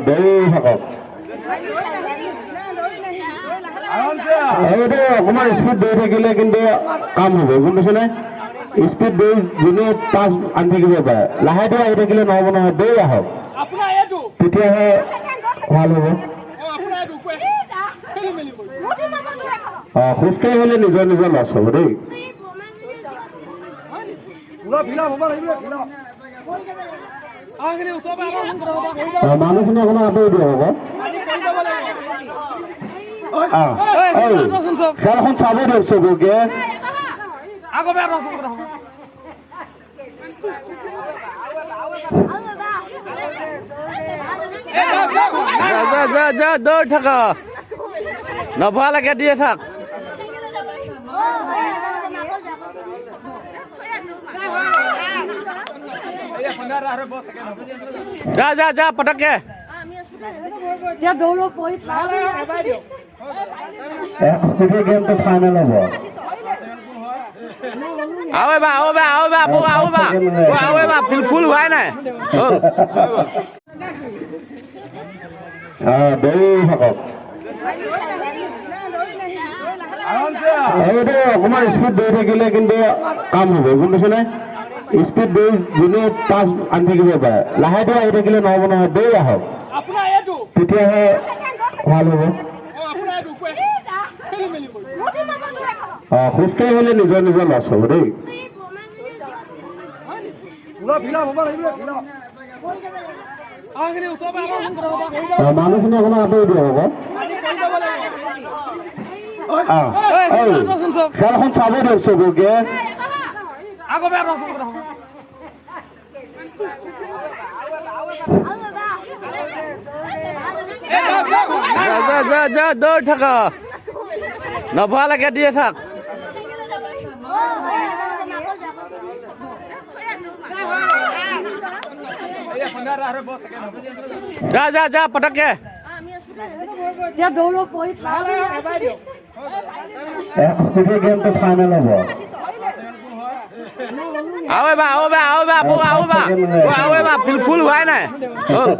দৌৰি থাকক। এইটো অকণমান স্পীড দৌৰি থাকিলে কিন্তু কাম হ'ব, গম পাইছেনে? স্পীড দৌৰি যোনে পাছ আনি থাকিব পাৰে। লাহে ধীৰে আহি থাকিলে নহ'ব নহয়, দৌৰি আহক, তেতিয়াহে ভাল হ'ব। খোজকাঢ়ি হ'লে নিজৰ নিজৰ লছ হ'ব দেই। পুৰা ফিল আপ হ'ব লাগিব, ফিল আপ। মানুহখিনি অকণমান আঁতৰি দিয়ক আকৌ। এই খেলখন চাব দিয়ক চবকে। যা যা যা, দৌৰ থাক, নভৰালৈকে দিয়ে থাক। যা যা যা, পটককে। গেমটো ফাইনেল হ'ব। আৰু এবাৰ, আৰু এবাৰ, আৰু এবাৰ, বৌ, আৰু এবাৰ, বৌ, আৰু এবাৰ। ফুল ফুল হোৱাই নাই, হ'ল। দৌৰি থাকক। এইটো অকণমান স্পীড দৌৰি থাকিলে কিন্তু কাম হ'ব, গম পাইছেনে? স্পীড দৌৰি যোনে পাছ আনি থাকিব পাৰে। লাহে ধীৰে আহি থাকিলে নহ'ব নহয়, দৌৰি আহক, তেতিয়াহে ভাল হ'ব। খোজকাঢ়ি হ'লে নিজৰ নিজৰ লছ হ'ব দেই। পুৰা ফিল আপ হ'ব লাগিব, ফিল আপ। মানুহখিনি অকণমান আঁতৰি দিয়ক আকৌ। এই খেলখন চাব দিয়ক চবকে। যা যা যা যা, দৌৰ থাক, নভৰালৈকে দিয়ে থাক। যা যা যা, পটককে। গেমটো ফাইনেল হ'ব। আৰু এবাৰ, আৰু এবাৰ, আৰু এবাৰ, বৌ, আৰু এবাৰ, বৌ, আৰু এবাৰ। ফুল ফুল হোৱাই নাই, হ'ল।